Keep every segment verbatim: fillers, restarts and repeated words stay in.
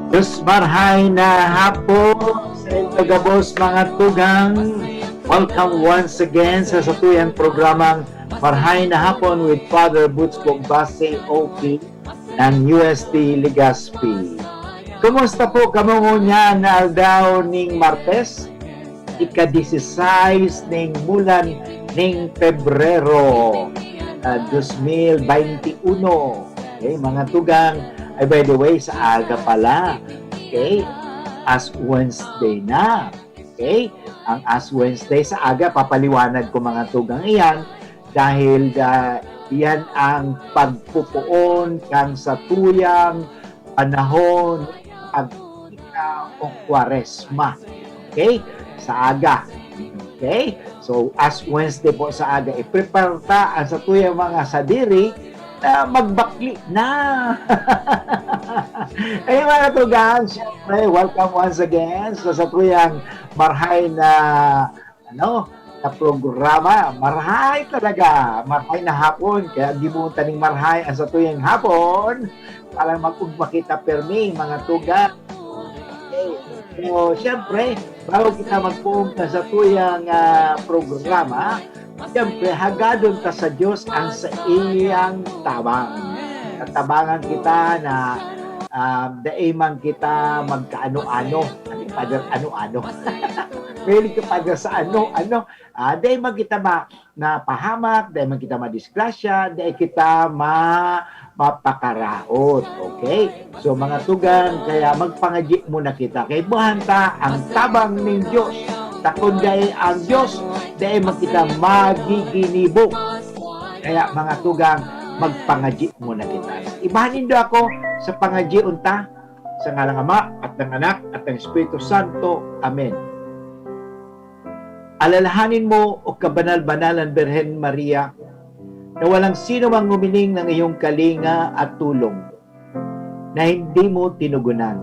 Diyos marhay na hapon sa inyo gabos, mga tugang. Welcome once again sa satuyang programang Marhay na Hapon with Father Boots Bogbase, O P, ng U S T Legazpi. Kumusta po kamo ngunyan na aldaw ning Martes? Ika-dieciséis ning bulan ning Pebrero, ah, dos mil baynte uno. Okay, mga tugang. Ay, by the way, sa aga pala. Okay? Ash Wednesday na. Okay? Ang Ash Wednesday sa aga, papaliwanag ko, mga tugang, iyan dahil, ah, iyan ang pagpupoon kan satuyang panahon, pag o Kwaresma. Okay? Sa aga. Okay? So, Ash Wednesday po sa aga, i-prepare ta ang satuyang mga sadiri na magbakli na. Ay, mga tugang, siyempre, welcome once again sa satuyang marhay na, ano, na programa. Marhay talaga. Marhay na hapon. Kaya gibohon ta ning marhay ang satuyang hapon. Para mag-ugma kita permi, mga tugang. Okay. So, siyempre, bago kita magpoon kan satuyang, ah, programa, siyempre, hagadon ta sa Diyos ang saiyang tabang. Tatabangan kita na, ah, dai man kita magkaano-ano. Ano, Father, ano-ano? Mahilig ka, Father, sa ano-ano. Ah, dai man kita ma-, napahamak, dai man kita madisgrasya, dai kita ma-, mapakaraot. Okay? So, mga tugang, kaya magpangadyi muna kita. Kaipuhan ta ang tabang nin Dios. Ta kun dai ang Dios, dai man kita magiginibo. Kaya, mga tugang, magpangadyi muna kita. Ibahan nindo ako sa pangadyi unta, sa ngalan ng Ama, at ng Anak, at ng Espiritu Santo. Amen. Alalahanin mo, o kabanal-banalan Birhen Maria, na walang sino mang humiling ng iyong kalinga at tulong na hindi mo tinugunan.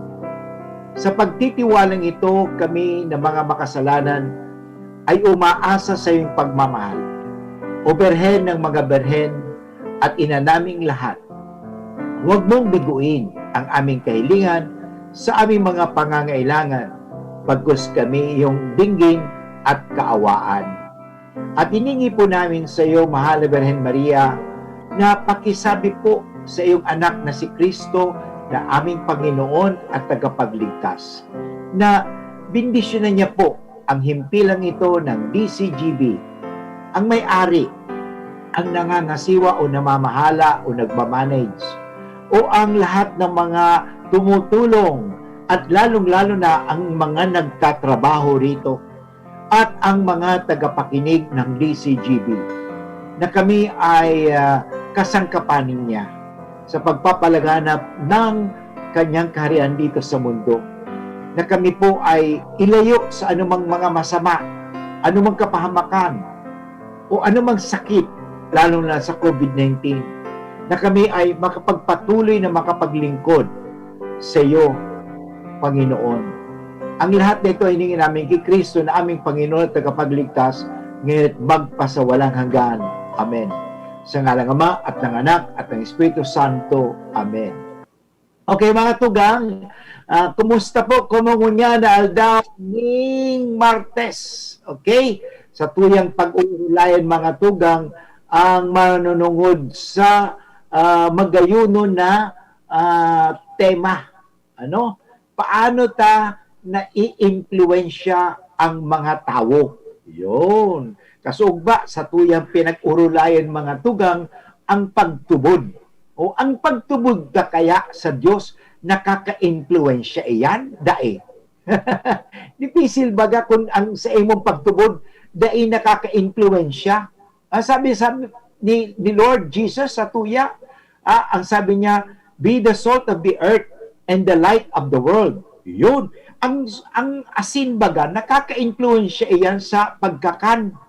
Sa pagtitiwalang ito, kami na mga makasalanan ay umaasa sa iyong pagmamahal. O Birhen ng mga Birhen at Ina naming lahat, huwag mong biguin ang aming kahilingan sa aming mga pangangailangan, bagkus kami iyong dinggin at kaawaan. At hiningi po namin sa iyo, mahal na Birhen Maria, na pakisabi po sa iyong anak na si Cristo na aming Panginoon at Tagapagligtas, na bendisyonan niya po ang himpilang ito ng D C G B, ang may-ari, ang nangangasiwa o namamahala o nagmamanage, o ang lahat ng mga tumutulong, at lalong-lalo na ang mga nagtatrabaho rito, at ang mga tagapakinig ng D C G B, na kami ay, ah, kasangkapan niya sa pagpapalaganap ng kanyang kaharian dito sa mundo, na kami po ay ilayo sa anumang mga masama, anumang kapahamakan, o anumang sakit, lalo na sa COVID nineteen, na kami ay makapagpatuloy na makapaglingkod sa iyo, Panginoon. Ang lahat na ito hiningi namin kay Kristo na aming Panginoon at Tagapagligtas, ngayon at magpasawalang hanggan. Amen. Sa ngalan ng Ama, at ng Anak, at ng Espiritu Santo. Amen. Okay, mga tugang, ah, kumusta po kamo ngunyan na aldaw ning Martes? Okay? Sa tuyang pag-uulayan, mga tugang, ang manunungod sa, ah, magayuno na, ah, tema. Ano? Paano ta naiimpluwensya ang mga tawo? Yun. Kasugba sa tuyang pinag-urulayan, mga tugang, ang pagtubod. O ang pagtubod ka kaya sa Diyos, nakakaimpluwensya iyan? Dai. Dipisil baga kun ang sa imong pagtubod, dai nakakaimpluwensya. Ang sabi, sabi ni, ni Lord Jesus sa tuya, ah, ang sabi niya, "Be the salt of the earth and the light of the world." Yun. Ang, ang asin baga, nakakaimpluwensya iyan sa pagkakan.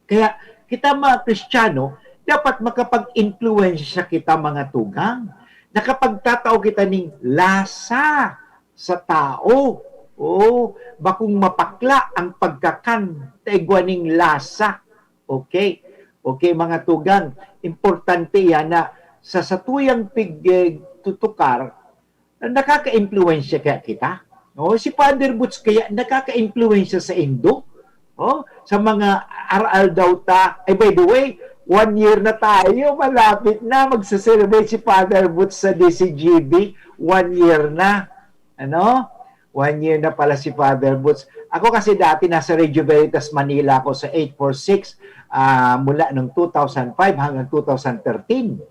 Kaya kita mga Kristiyano, dapat makapag-impluwensya kita, mga tugang. Nakapagtatao kita ning lasa sa tao. Oo, bakong mapakla ang pagkakan, ta igwa ning lasa. Okay. Okay, mga tugang, importante yan na sa satuyang pigtutukar, Nakaka-impluwensya kaya kita? No? Si Father Boots kaya nakaka-impluwensya sa indo? Oh, sa mga aral daw ta. Eh, by the way, one year na tayo. Malapit na. Magse-celebrate si Father Boots sa D C G B. One year na. Ano? One year na pala si Father Boots. Ako kasi dati nasa Radio Veritas Manila ako sa eight four six, ah, mula noong two thousand five hanggang two thousand thirteen.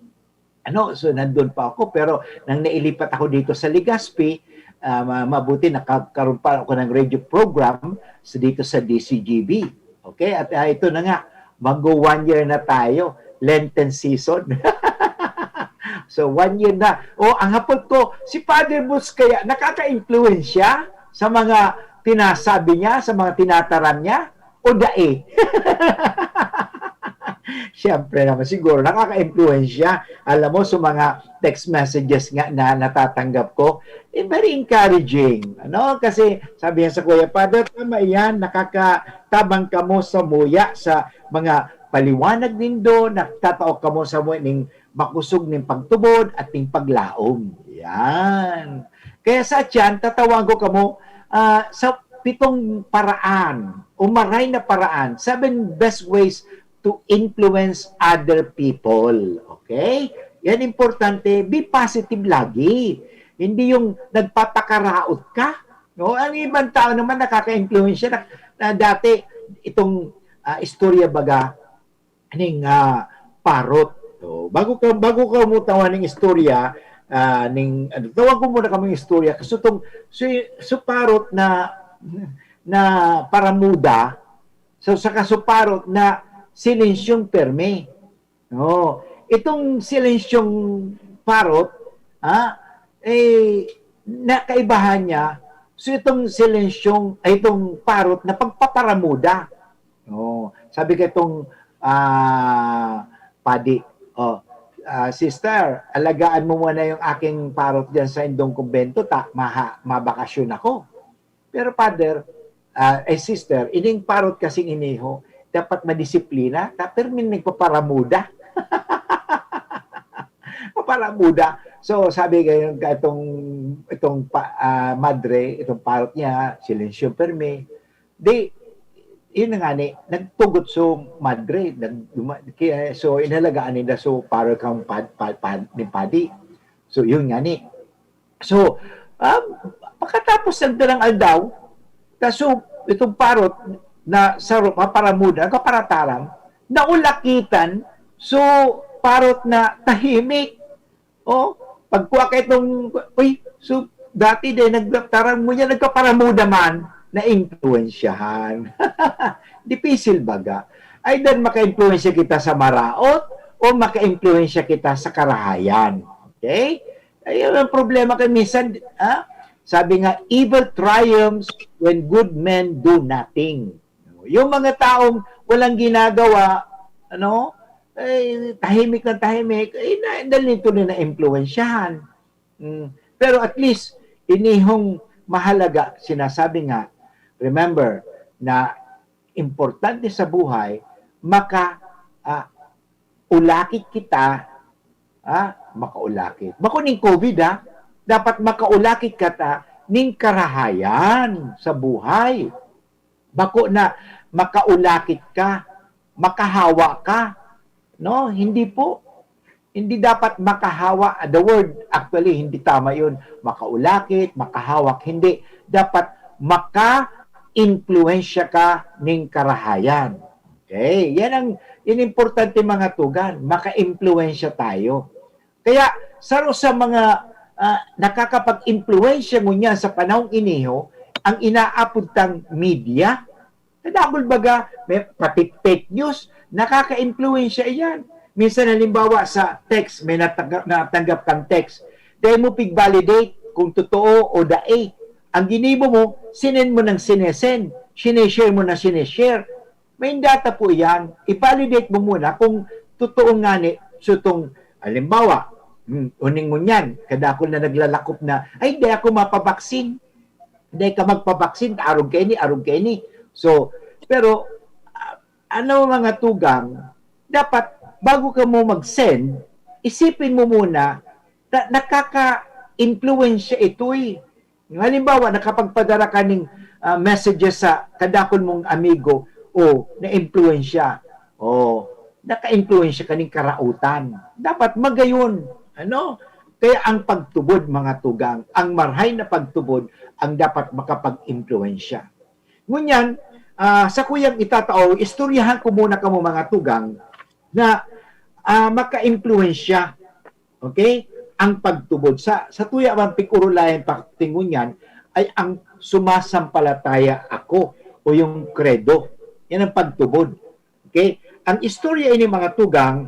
Ano, so nandun pa ako, pero nang nailipat ako dito sa Legazpi, ah, ma-, mabuti nakagkaroon pa ako ng radio program sa, dito sa D C G B. Okay? At, ah, ito na nga, magwo-one year na tayo. Lenten season. So, one year na. O, ang hapot ko, si Father Boots kaya nakaka-impluwensya sa mga tinasabi niya, sa mga tinataram niya, o dai? Siyempre naman, siguro nakaka-impluwensya. Alam mo, sa mga text messages nga na natatanggap ko, eh, very encouraging. Ano? Kasi sabi niya sa Kuya Father, "Tama iyan, nakakatabang kamo samuya sa mga paliwanag nindo, nagtatao kamo samuya ning makosog ning pagtubod at ning paglaom." Yan. Kaya sa tiyan, tatawag ko kamo, ah, sa pitong paraan o maray na paraan, seven best ways to influence other people. Okay? Yan importante, be positive lagi. Hindi yung nagpapakaraot ka. No? Ang ibang tao naman nakaka-influence na, na dati itong, ah, istorya baga ning, ah, parot. So, bago ka, bago ka mo tawan ning istorya, ah, ning, ano, tawan ko muna kaming istorya. Kasi itong, so, so parot na, na paramuda, so, saka so parot na silensyong perme. No? Itong silensyong parot, ha, eh, nakaibahan niya, so itong silensyong, ay, itong parot na pagpaparamuda. No? Sabi ka itong, ah, padi, oh, ah, "Sister, alagaan mo muna yung aking parot dyan sa indong kumbento, ta, maha, mabakasyon ako." Pero, Father, ah, eh, Sister, ining parot kasing iniho, dapat madisiplina, ta, pero may nagpaparamuda. Paparamuda. So, sabi ngayon ka itong, itong pa, ah, madre, itong parot niya, silensyo permi. Di, yun na nga ni, nagtugot so madre, nag-, duma-, kaya, so, inalagaan nila so parot kang pad-, pad-, pad-, ni padi. So, yun nga ni. So, ah, pagkatapos ng dalang aldaw, kaso itong parot na saro, maparamuda, kaparataran, naulakitan, so parot na tahimik. Oh, pagkuha ka itong, uy, so dati din, nagtarang mo yan, nagkaparamuda man, naimpluwensyahan. Dipisil baga. Either makaimpluwensya kita sa maraot o makaimpluwensya kita sa karahayan. Okay? Ayun ang problema kay minsan, ha? Sabi nga, "Evil triumphs when good men do nothing." Yung mga taong walang ginagawa, ano, eh, tahimik ng tahimik, eh, na, dali ito na naimpluwensyahan. Mm. Pero at least, inihong mahalaga, sinasabi nga, remember, na importante sa buhay, maka, ah, ulakit kita, ah, makaulakit. Bako ning COVID, ah, dapat makaulakit ka ta ning karahayan sa buhay. Bako na makaulakit ka, makahawa ka, no? Hindi po. Hindi dapat makahawa. The word, actually, hindi tama yun. Makaulakit, makahawak, hindi. Dapat maka-impluwensya ka ning karahayan. Okay? Yan ang, yan importante, mga tugang. Maka-impluwensya tayo. Kaya, saro sa mga, ah, nakakapag-impluwensya ngunyan sa panahong iniho, ang inaapod tang media. Kadagol baga, may, pati fake news, nakaka-impluwensya iyan. Minsan, halimbawa, sa text, may natag-, natanggap kang text. Dahil mo pig-validate kung totoo o dai. Ang ginibo mo, sinend mo ng sinesend, sineshare mo na sineshare. May data po iyan. I-validate mo muna kung totoo nga ni, so itong, halimbawa, hmm, uning ngunyan, kadakol na naglalakop na, "Ay, di ako mapabaksin." Dai ka magpabaksin, arog kaini, arog kaini. So, pero, ah, ano, mga tugang, dapat bago ka mo mag-send, isipin mo muna na nakaka-, impluwensya ito eh. Halimbawa, nakapagpadara ka ning, ah, messages sa kadakul mong amigo, o naimpluwensya, o nakaimpluwensya ka ning karautan. Dapat magayon, ano? Kaya ang pagtubod, mga tugang, ang marhay na pagtubod ang dapat makapag-impluwensya. Ngunyan, ah, sa kuyang itatao, istoryahan ko muna kamo, mga tugang, na, ah, makaimpluwensya, okay, ang pagtubod. Sa, sa tuya man pag-urulayan pa tingon yan, ay ang sumasampalataya ako o yung credo. Yan ang pagtubod. Okay? Ang istorya ini, mga tugang,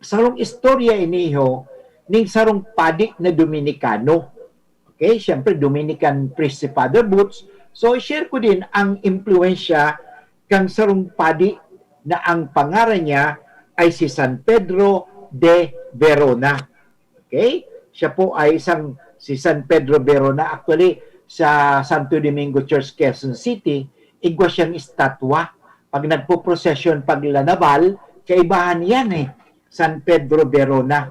sarong istorya ini ho ning sarong padi na Dominikano. Okay? Siyempre, Dominican priest si Father Boots. So, share ko din ang impluwensya kang sarong padi na ang pangaran niya ay si San Pedro de Verona. Okay? Siya po ay isang, si San Pedro Verona, actually, sa Santo Domingo Church, Quezon City, igwa siyang estatwa. Pag nagpo-procession, pag lanaval, kaibahan yan eh, San Pedro Verona.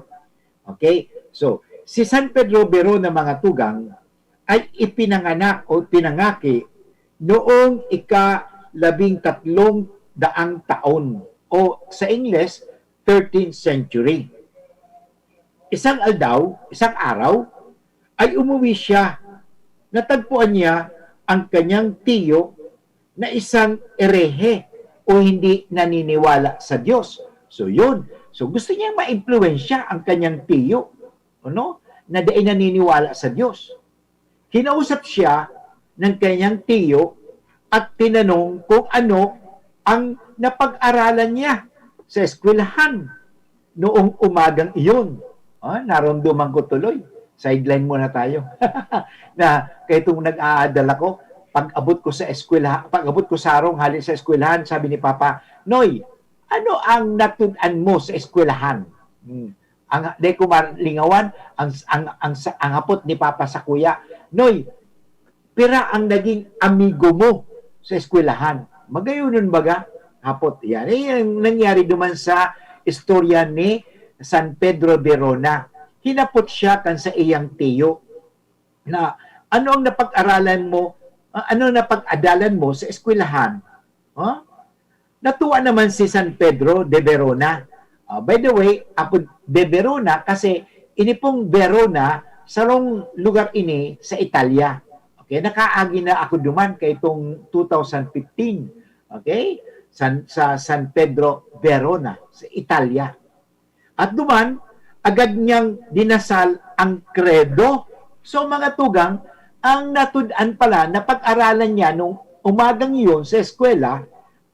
Okay? So, si San Pedro Verona, mga tugang, ay ipinanganak o pinangaki noong ika-labing tatlong daang taon, o sa Ingles, thirteenth century. Isang aldaw, isang araw, ay umuwi siya. Natagpuan niya ang kanyang tiyo na isang erehe o hindi naniniwala sa Diyos. So, yun. So, gusto niya maimpluwensya ang kanyang tiyo, ano, na dai naniniwala sa Diyos. Kinausap siya ng kanyang tiyo at tinanong kung ano ang napag-aralan niya sa eskwelahan noong umagang iyon. Ah, naramdaman ko tuloy. Sideline muna tayo. Na kaya itong nag-aadal ako, pag-abot ko sa eskwela, pag-abot ko sa arong hali sa eskwelahan, sabi ni Papa, "Noy, ano ang natudan mo sa eskwelahan?" Hmm. Ang, di ko malingawan, ang, ang, ang, ang hapot ni Papa sa kuya, "Noy, pira ang naging amigo mo sa eskwelahan?" Magayonon baga? Hapot. Yan. Eh, yung nangyari duman sa istorya ni San Pedro Verona. Hinapot siya kan sa iyang tiyo na, "Ano ang napag-aralan mo? Ah, ano ang napag-adalan mo sa eskwelahan?" Huh? Natuwa naman si San Pedro de Verona. Ah, by the way, ako de Verona kasi ini pong Verona, sarong lugar ini sa Italia. Okay, nakaagi na ako duman kay itong two thousand fifteen. Okay? San, sa San Pedro Verona, sa Italia. At duman, agad niyang dinasal ang Credo. So, mga tugang, ang natudan pala na pag-aralan niya nung umagang iyon sa eskwela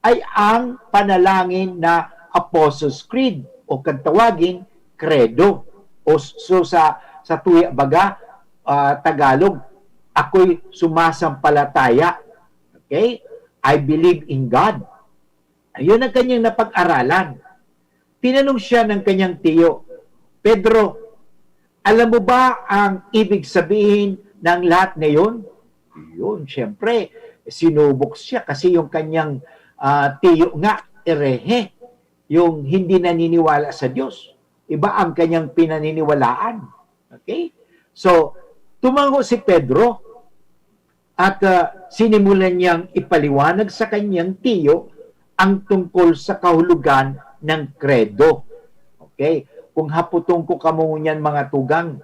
ay ang panalangin na Apostles' Creed o kung tawagin, Credo. O so sa, sa tuya baga, ah, Tagalog, "Ako'y sumasampalataya." Okay? "I believe in God." Ayun ang kanyang napag-aralan. Tinanong siya ng kanyang tiyo, "Pedro, alam mo ba ang ibig sabihin ng lahat na yun?" Yun, siyempre, sinubok siya kasi yung kanyang, ah, tiyo nga, erehe, yung hindi naniniwala sa Diyos. Iba ang kanyang pinaniniwalaan. Okay? So, tumango si Pedro at, ah, sinimulan niyang ipaliwanag sa kanyang tiyo ang tungkol sa kahulogan ng Credo. Okay? Kung haputon ko kamo ngunyan, mga tugang,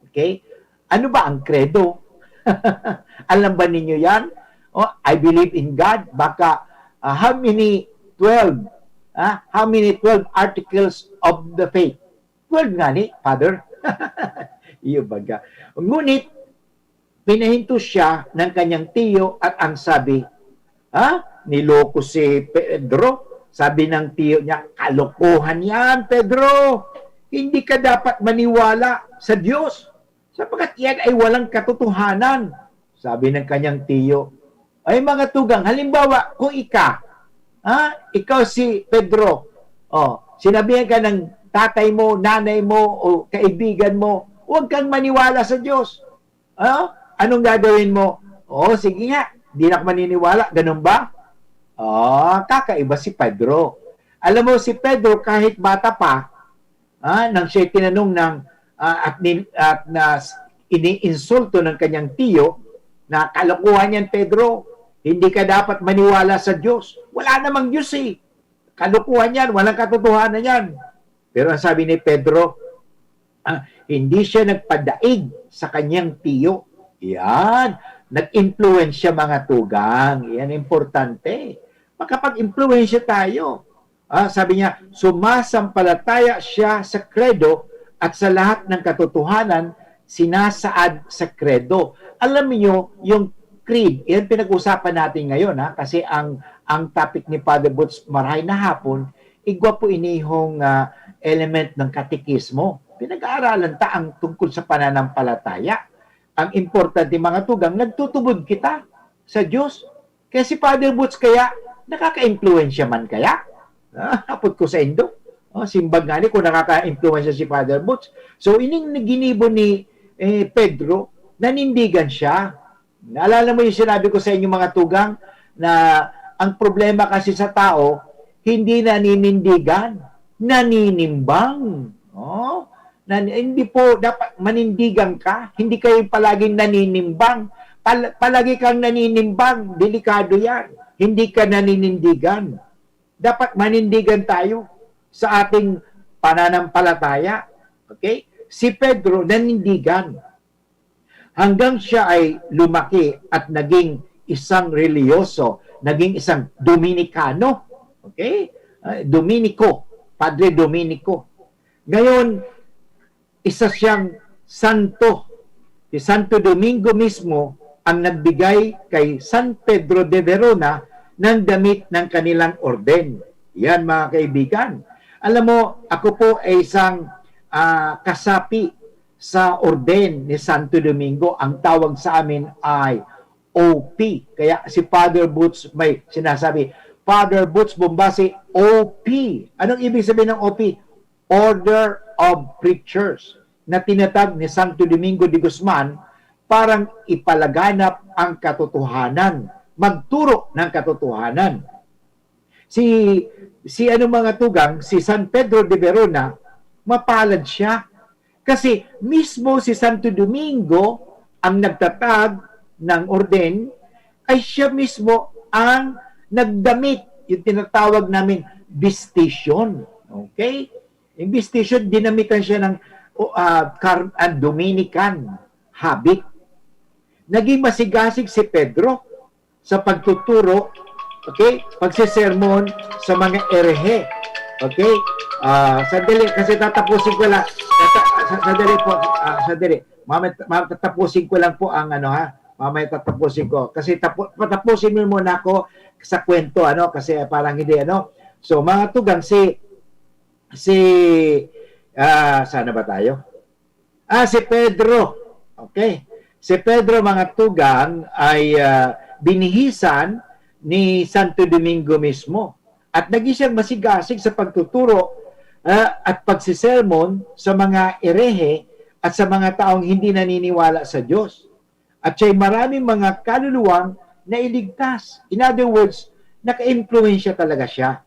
okay? Ano ba ang Credo? Alam ba ninyo yan? Oh, "I believe in God." Baka, ah, how many twelve? Ah, how many twelve articles of the faith? Twelve nga ni, Father. Iyo baga. Ngunit, pinahinto siya ng kanyang tiyo at ang sabi, "Ha? Niloko si Pedro?" Sabi ng tiyo niya, "Kalokohan yan, Pedro! Hindi ka dapat maniwala sa Diyos, sapagkat iyan ay walang katotohanan." Sabi ng kanyang tiyo, "Ay, mga tugang, halimbawa, kung ika, ha? Ikaw si Pedro, oh, sinabihan ka ng tatay mo, nanay mo, o kaibigan mo, 'Huwag kang maniwala sa Diyos.' Ah, anong gagawin mo?" "O, sige nga, di na ako maniniwala." Ganun ba? Ah, kakaiba si Pedro. Alam mo, si Pedro, kahit bata pa, ah, nang siya tinanong ng, ah, at, nin, at na, iniinsulto ng kanyang tiyo na, "Kalokohan yan, Pedro. Hindi ka dapat maniwala sa Diyos. Wala namang Diyos eh. Kalokohan yan. Walang katotohanan yan." Pero ang sabi ni Pedro, ah, hindi siya nagpadaig sa kanyang tiyo. Yan. Nag-impluwensya, mga tugang. Yan importante. Makapag-impluwensya tayo. Ah, sabi niya, sumasampalataya siya sa Credo at sa lahat ng katotohanan sinasaad sa Credo. Alam niyo, yung creed, yan pinag-usapan natin ngayon, ha? Kasi ang, ang topic ni Father Boots marahay na hapon, igwa po inihong ah, element ng katekismo. Pinag-aaralan ta ang tungkol sa pananampalataya. Ang importante, mga tugang, nagtutubod kita sa Diyos. Kaya si Father Boots kaya, nakaka-impluwensya man kaya? Ah, hapot ko sa indo. Oh, simbag nga ni kung nakaka-impluwensya si Father Boots. So, ining ginibo ni eh, Pedro, nanindigan siya. Naalala mo yung sinabi ko sa inyo, mga tugang, na ang problema kasi sa tao, hindi naninindigan, naninimbang. Oh? Nan, hindi po, dapat manindigan ka. Hindi kayo palaging naninimbang. Pal, palagi kang naninimbang, delikado yan. Hindi ka naninindigan. Dapat manindigan tayo sa ating pananampalataya. Okay? Si Pedro nanindigan. Hanggang siya ay lumaki at naging isang relihiyoso, naging isang Dominikano. Okay? Ah, Dominico, Padre Dominico. Ngayon, isa siyang santo. Si Santo Domingo mismo ang nagbigay kay San Pedro de Verona ng damit ng kanilang orden. Yan, mga kaibigan. Alam mo, ako po ay isang ah, kasapi sa orden ni Santo Domingo. Ang tawag sa amin ay O P. Kaya si Father Boots may sinasabi, "Father Boots Bombasi, O P." Anong ibig sabihin ng O P? Order of Preachers, na tinatag ni Santo Domingo de Guzman para ipalaganap ang katotohanan, magturo ng katotohanan. Si, si ano, mga tugang, si San Pedro de Verona, mapalad siya. Kasi mismo si Santo Domingo ang nagtatag ng orden, ay siya mismo ang nagdamit, yung tinatawag namin vestisyon. Okay? Yung vestisyon, dinamitan siya ng o, ah, kar, ah, Dominican habit. Naging masigasig si Pedro sa pagtuturo, okay? Pagsisermon sa mga erehe. Okay? Ah, sandali, kasi tatapusin ko lang. Tata, sa, sandali po, ah, sandali. Mamaya, mamaya tatapusin ko lang po ang ano, ha. Mamaya tatapusin ko. Kasi tapu, patapusin mo muna ako sa kwento, ano, kasi parang hindi, ano. So, mga tugang, si, si, ah, sana ba tayo? Ah, si Pedro. Okay. Si Pedro, mga tugang, ay ah, binihisan ni Santo Domingo mismo. At naging siyang masigasig sa pagtuturo ah, at pagsisermon sa mga erehe at sa mga taong hindi naniniwala sa Diyos. At siya'y maraming mga kaluluwang nailigtas. In other words, naka-impluwensya talaga siya.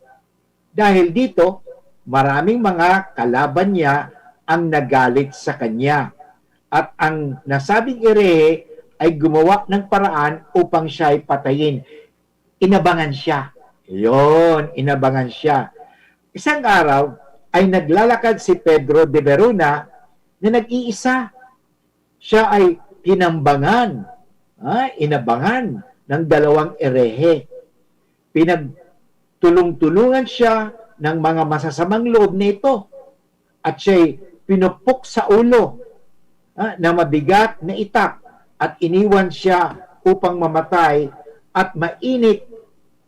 Dahil dito, maraming mga kalaban niya ang nagalit sa kanya. At ang nasabing erehe ay gumawa ng paraan upang siya ay patayin. Inabangan siya. Yun, inabangan siya. Isang araw ay naglalakad si Pedro de Verona na nag-iisa. Siya ay tinambangan, ah, inabangan ng dalawang erehe. Pinagtulong-tulungan siya ng mga masasamang loob na ito at siya'y pinupok sa ulo, ah, na mabigat na itak at iniwan siya upang mamatay at mainit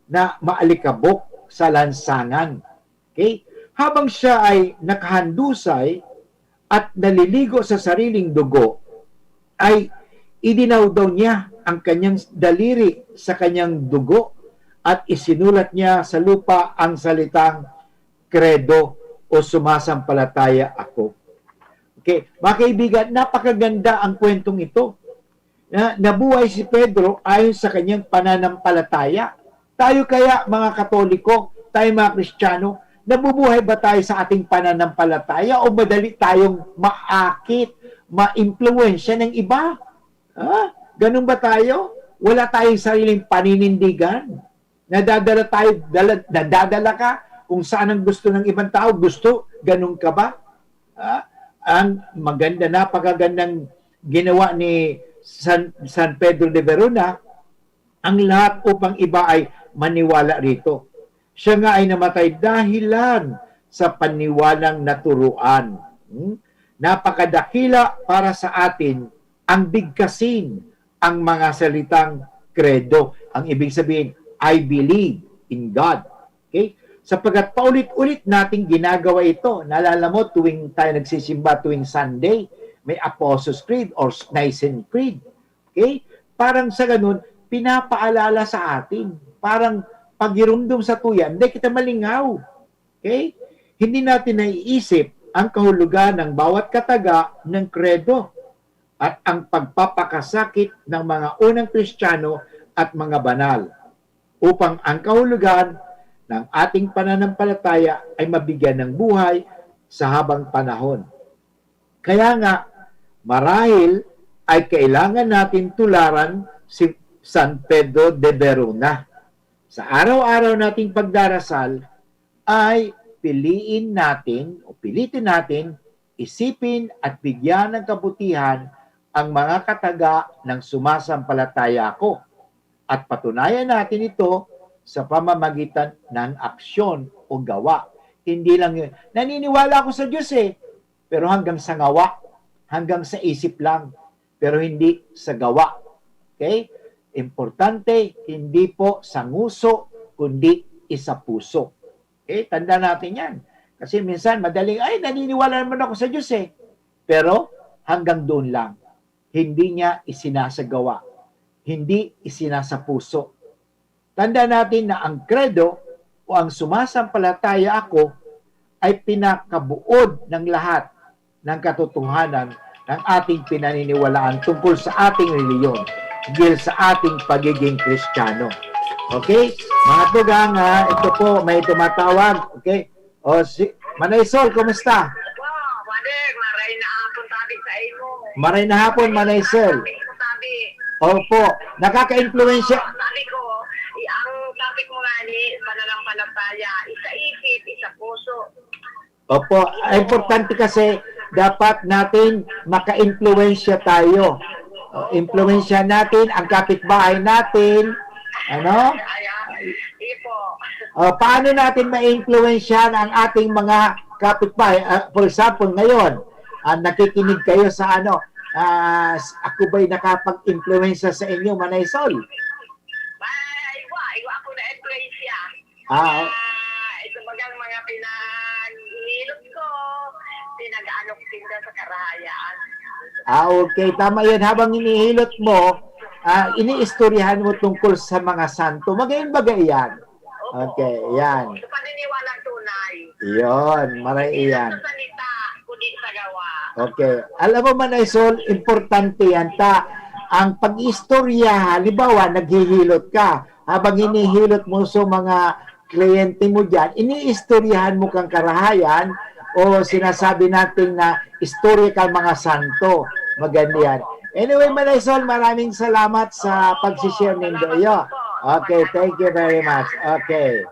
na maalikabok sa lansangan. Okay? Habang siya ay nakahandusay at naliligo sa sariling dugo, ay idinawdaw niya ang kanyang daliri sa kanyang dugo at isinulat niya sa lupa ang salitang Credo o Sumasampalataya Ako. Okay, mga kaibigan, napakaganda ang kwentong ito. Na, nabuhay si Pedro ayon sa kanyang pananampalataya. Tayo kaya, mga Katoliko, tayo mga Kristiyano, nabubuhay ba tayo sa ating pananampalataya o madali tayong maakit, maimpluwensya ng iba. Ha? Ganun ba tayo? Wala tayong sariling paninindigan? Nadadala tayo, dala, nadadala ka kung saan ang gusto ng ibang tao. Gusto, ganun ka ba? Ha? Ang maganda, napakagandang ginawa ni San, San Pedro de Verona, ang lahat upang iba ay maniwala rito. Siya nga ay namatay dahilan sa paniwalang naturuan. Hmm? Napakadakila para sa atin ang bigkasin ang mga salitang credo. Ang ibig sabihin, "I believe in God." Okay? Sapagkat paulit-ulit nating ginagawa ito. Naalala mo, tuwing tayo nagsisimba, tuwing Sunday, may Apostles' Creed or Nicene Creed. Okay? Parang sa ganun, pinapaalala sa atin. Parang pagirumdom sa tuya, hindi kita malingaw. Okay? Hindi natin naiisip ang kahulugan ng bawat kataga ng credo at ang pagpapakasakit ng mga unang Kristiyano at mga banal, upang ang kahulugan ng ating pananampalataya ay mabigyan ng buhay sa habang panahon. Kaya nga, marahil ay kailangan natin tularan si San Pedro de Verona. Sa araw-araw nating pagdarasal, ay piliin natin o pilitin natin isipin at bigyan ng kabutihan ang mga kataga ng sumasampalataya ako. At patunayan natin ito sa pamamagitan ng aksyon o gawa. Hindi lang yun, "Naniniwala ako sa Diyos eh," pero hanggang sa ngawa, hanggang sa isip lang, pero hindi sa gawa. Okay? Importante, hindi po sa nguso, kundi isa puso. Okay? Tanda natin yan. Kasi minsan, madaling, "Ay, naniniwala naman ako sa Diyos eh." Pero hanggang doon lang. Hindi niya isinasagawa. Hindi isinasapuso. Tanda natin na ang credo o ang sumasampalataya ako ay pinakabuod ng lahat ng katotohanan ng ating pinaniniwalaan tungkol sa ating reliyon, tungkol sa ating pagiging Kristiyano. Okay? Mga tugang, ha, ito po, may tumatawag. Okay? O, si Manay Sol, kumusta? Wow, Father, maray na hapon tabi sa imo. Maray na hapon, Manay Sol. Tabi ko, tabi. Opo, nakaka-impluwensya. Sabi ko, i-, ang topic mo nga ni, pananampalataya, isa isip, isa puso. Opo, importante kasi dapat natin maka-impluwensya tayo. O, impluwensya natin ang kapitbahay natin. Ano? Ayan. Sige po. O, paano natin ma-impluwensyahan ang ating mga kapitbahay? Ah, for example, ngayon, ah, nakikinig kayo sa ano, ah, s-, ako ba'y nakapag-impluwensya sa inyo, Manay Sol? Ba, igwa, igwa ako na influensya. Ah, o- Ah, ito bagang mga pinahilot ko, pinag-ano ko tinda sa karahayan. Ah, okay. Tama yan. Habang hinihilot mo, ah, iniistoryahan mo tungkol sa mga santo. Magayon baga yan. Opo, Okay, opo, yan. Opo. Sa paniniwalang tunay. Iyon, maray Hindi lang iyan. Sa salita, kundi sa gawa. Okay. Alam mo, Manay Sol, importante yan ta. Ang pag-istorya, halimbawa, naghihilot ka. Habang Opo. Hinihilot mo sa mga kliyente mo dyan, iniistoryahan mo kang karahayan o sinasabi natin na istorya kang mga santo. Maganda yan. Anyway, Manay Sol, maraming salamat sa pag-share nindo. Iyo. Okay, thank you very much. Okay.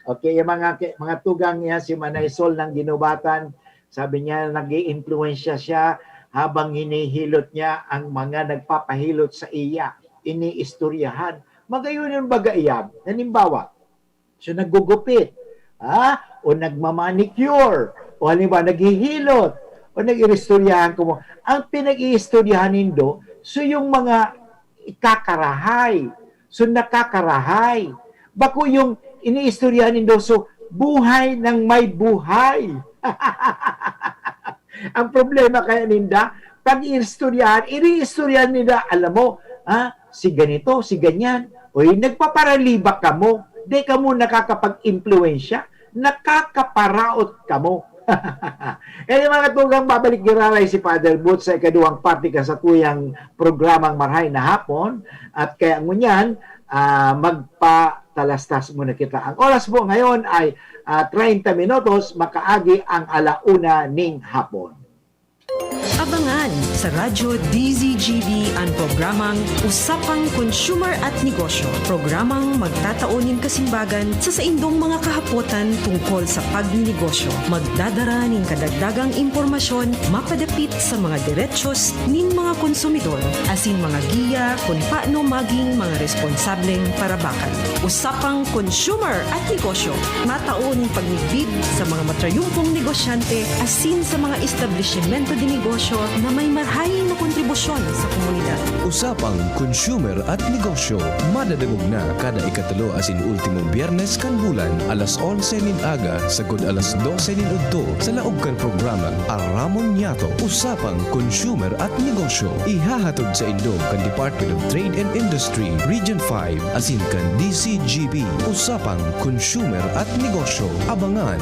Okay, yung mga ki-, mga tugang niya, si Manay Sol ng Ginubatan, sabi niya, nag-iimpluwensya siya habang hinihilot niya ang mga nagpapahilot sa iya. Iniistoryahan. Magayon yung baga iyan. Halimbawa, so naggugupit, ha? O nagmamanicure, o halimbawa, naghihilot, o nag-iistoryahan ko mo. Ang pinag-iistoryahan nindo, so yung mga ikakarahay, so nakakarahay. Bako yung iniistoryahan nindo, so buhay ng may buhay. Ang problema kaya ninda, pag-iistoryahan, iniistoryahan nila, alam mo, ha, si ganito, si ganyan, o yung nagpaparalibak kamo, di kamo nakakapag-impluwensya, nakakaparaot kamo. Eh, mga tugang, babalik giraray si Father Boots sa ikaduwang parte kan satuyang programang Marhay na Hapon. At kaya ngunyan, ah, magpatalastas muna kita. Ang oras po ngayon ay, ah, treinta minutos, makaagi ang ala una ning hapon. Abangan sa Radyo D Z G B an programang Usapang Consumer at Negosyo, programang magtatao nin kasimbagan sa saindong mga kahapotan tungkol sa pagninegosyo. Magdadara nin kadagdagang impormasyon mapadapit sa mga derechos nin mga konsumidor, asin mga giya kun paano maging mga responsableng parabakan. Usapang Consumer at Negosyo, matao nin pagmidbid sa mga matrayumpong negosyante asin sa mga establisimento de negosyo na may marahay na kontribusyon sa komunidad. Usapang Consumer at Negosyo, madadangog na kada ikatulo asin ultimong Biyernes kan bulan, alas onse nin aga sagkod alas dose nin udto, sa laog kan programang Aramon Niyato, Usapang Consumer at Negosyo. Ihahatod saindo kan Department of Trade and Industry, Region five, asin kan D Z G B, Usapang Consumer at Negosyo. Abangan!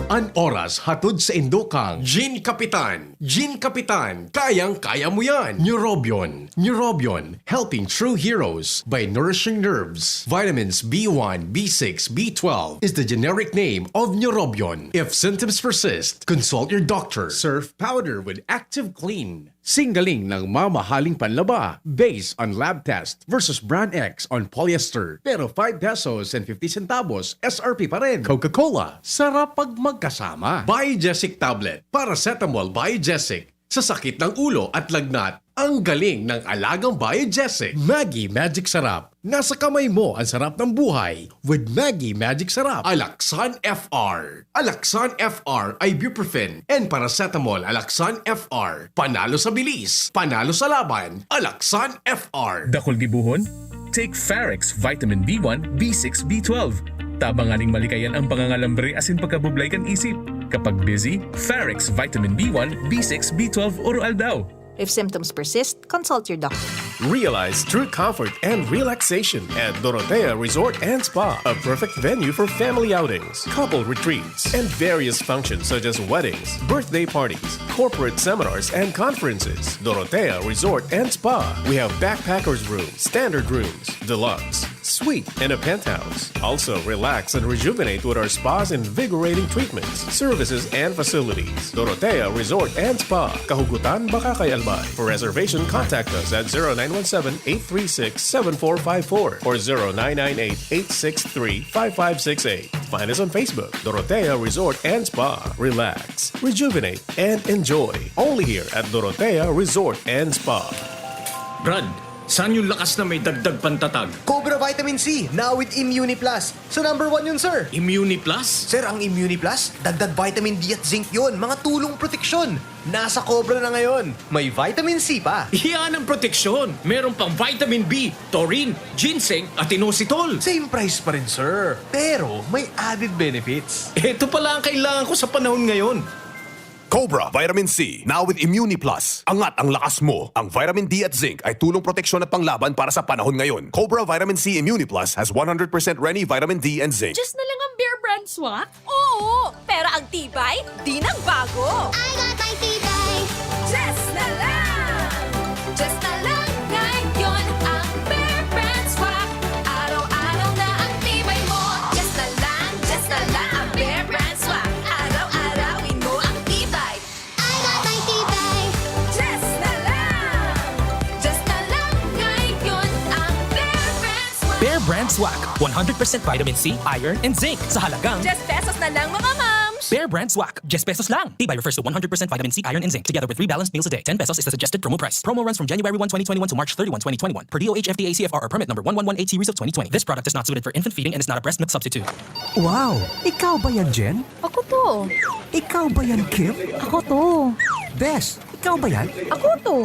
An oras hatod saindo kan Gin Kapitan. Gin Kapitan, kayang-kaya mo yan! Neurobion. Neurobion, helping true heroes by nourishing nerves. Vitamins B one, B six, B twelve is the generic name of Neurobion. If symptoms persist, consult your doctor. Surf powder with Active Clean. Singgaling ng mamahaling panlaba, based on lab test, versus brand X on polyester, pero five pesos and fifty centavos S R P pa rin. Coca-Cola, sarap pag magkasama. Biogesic tablet, paracetamol Biogesic. Sa sakit ng ulo at lagnat, ang galing ng alagang Biogesic. Maggi Magic Sarap. Nasa kamay mo ang sarap ng buhay with Maggi Magic Sarap. Alaxan F R. Alaxan F R, ibuprofen, and paracetamol. Alaxan F R. Panalo sa bilis, panalo sa laban. Alaxan F R. Dakul gibohon? Take Farex Vitamin B one, B six, B twelve. Tabangan ning malikayan ang pangangalambre asin pagkabublay kan isip. Kapag busy, Farex Vitamin B one, B six, B twelve, Oro Aldaw. If symptoms persist, consult your doctor. Realize true comfort and relaxation at Dorotea Resort and Spa, a perfect venue for family outings, couple retreats, and various functions such as weddings, birthday parties, corporate seminars, and conferences. Dorotea Resort and Spa. We have backpackers room, standard rooms, deluxe, suite, and a penthouse. Also, relax and rejuvenate with our spa's invigorating treatments, services, and facilities. Dorotea Resort and Spa, Kahugutan, Bacacay, Albay. For reservation, contact us at zero nine one seven, eight three six, seven four five four or zero nine nine eight, eight six three, five five six eight. Find us on Facebook, Dorotea Resort and Spa. Relax, rejuvenate, and enjoy. Only here at Dorotea Resort and Spa. Brad, saan yung lakas na may dagdag pantatag? Cobra Vitamin C, now with Immuni Plus. Sa number one yun, sir. Immuni Plus? Sir, ang Immuni Plus, dagdag vitamin D at zinc yun, mga tulong proteksyon. Nasa Cobra na ngayon. May vitamin C pa. Yan ang proteksyon. Meron pang vitamin B, taurine, ginseng, at inositol. Same price pa rin, sir. Pero may added benefits. Ito pala ang kailangan ko sa panahon ngayon. Cobra Vitamin C, now with Immuni Plus. Angat ang lakas mo. Ang vitamin D at zinc ay tulong proteksyon at panglaban para sa panahon ngayon. Cobra Vitamin C Immuni Plus has one hundred percent Reni vitamin D and zinc. Diyos na lang ang Bear Brand Swak? Oo, pero ang tibay, di nagbago. I got my tibay. Just na lang! Just na lang ngayon ang Bear Brand Swak. Araw-araw na ang tibay mo. Just na lang, just na lang ang Bear Brand Swak. Araw-arawin mo ang tibay. I got my tibay. Just na lang! Just na lang ngayon ang Bear Brand Swak. Bear Brand Swak, one hundred percent vitamin C, iron, and zinc sa halagang Just pesos na lang, mga mams! Bear Brand Swak, just pesos lang. Tibay refers to one hundred percent vitamin C, iron, and zinc, together with three balanced meals a day. Ten pesos is the suggested promo price. Promo runs from January one, twenty twenty-one to March thirty-one, twenty twenty-one, per D O H F D A C F R or permit number one one one eight series of twenty twenty. This product is not suited for infant feeding and is not a breast milk substitute. Wow! Ikaw ba yan, Jen? Ako to. Ikaw ba yan, Kim? Ako to. Bes, ikaw ba yan? Ako to.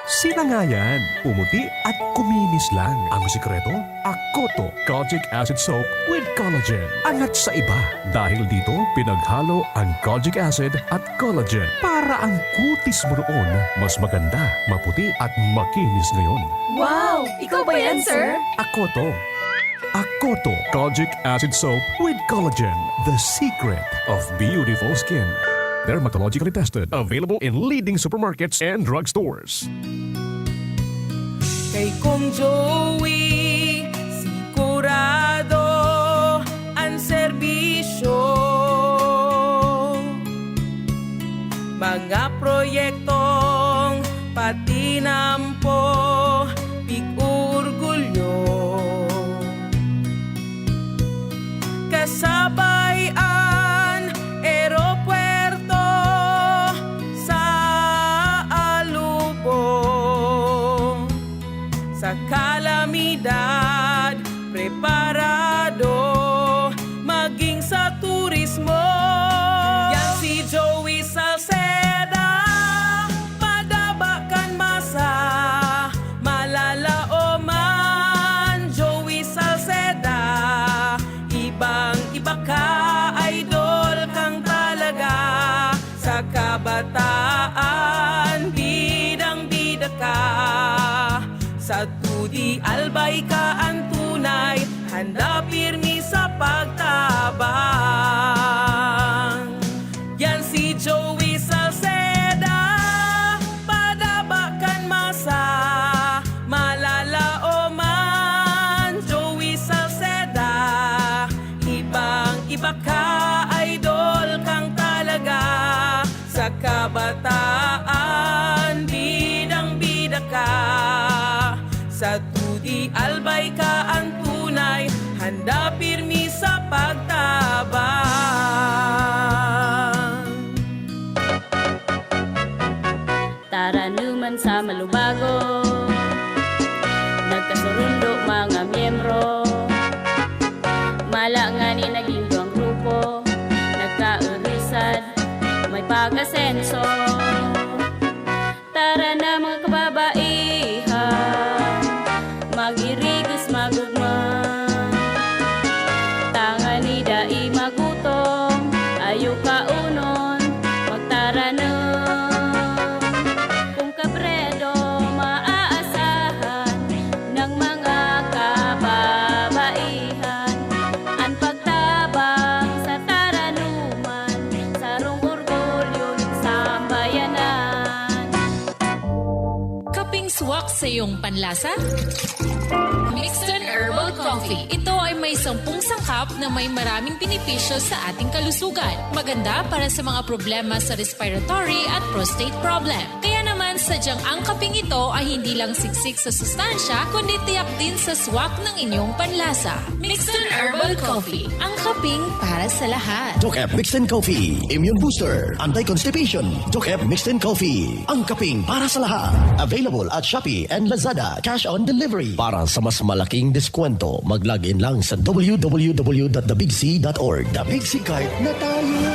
Sila nga yan, pumuti at kuminis lang. Ang sikreto, Akoto Kojic Acid Soap with Collagen. Angat sa iba. Dahil dito, pinaghalo ang kojic acid at collagen para ang kutis mo noon mas maganda, maputi at makinis ngayon. Wow! Ikaw ba yan, sir? Akoto. Akoto Kojic Acid Soap with Collagen, the secret of beautiful skin. Dermatologically tested. Available in leading supermarkets and drugstores. Kay Kong Joey, sigurado ang serbisyo. Mga proyektong patinampo, pig-orgulyo. Kasabay an eropuerto sa Alubo. Sa kalamidad, preparado maging sa turismo. Yan si Joey Salceda, padaba kan masa, malalaoman. Joey Salceda, ibang-iba ka, idol kang talaga. Sa kabataan, bidang-bida ka. Sa tudi, albay ka an tunay, handa pirmi sa pagtabang. Yan si Joey Salceda, padaba kan masa, malalaoman. Joey Salceda, ibang-iba ka, idol kang talaga. Sa kabataan, bidang-bida ka. Sa tudi, albay ka an tunay, handa pirmi sa pagtabang. Taranuman sa Malubago, nagkasurundo mga miyembro. Mala ngani naging duwang grupo, nagkaurisan, may pag-asenso. Tara na, mga kababaihan, mag-irigos, mag-ugma. Tangani dai magutom, ayo kaunon, magtaranom. Kung kabredo maaasahan ng mga kababaihan, an pagtabang sa taranuman, sarong orgulyo nin sambayanan. Kaping swak sa iyong panlasa? Mixton Herbal Coffee. Ito ay may sampung sangkap na may maraming benepisyo sa ating kalusugan. Maganda para sa mga problema sa respiratory at prostate problem. Kaya naman, sadyang ang kaping ito ay hindi lang siksik sa sustansya, kundi tiyak din sa swak ng inyong panlasa. Mixton Herbal Coffee, ang kaping para sa lahat. Doc F Mixed in Coffee, Immune Booster, Anti-Constipation. Doc F Mixed in Coffee, ang kaping para sa lahat. Available at Shopee and Lazada. Cash on delivery. Para sa mas malaking diskwento, mag-log in lang sa w w w dot the big c dot org. The Big C Card na tayo!